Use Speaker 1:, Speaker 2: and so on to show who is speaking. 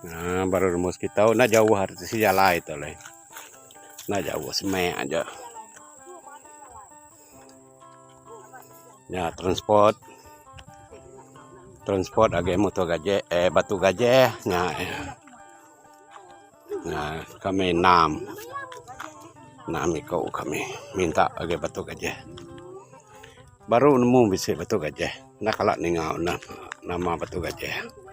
Speaker 1: Nah, baru rumus kita enda jauh ari tisi jalai tu leh. Enda jauh semek aja. Nya transport. Transport agi motor gajah eh batu gajah nya. Nah, kami enam. Enam iko kami minta agi batu gajah. Baru nemu bisi batu gajah. Enda kala ninga nama batu gajah.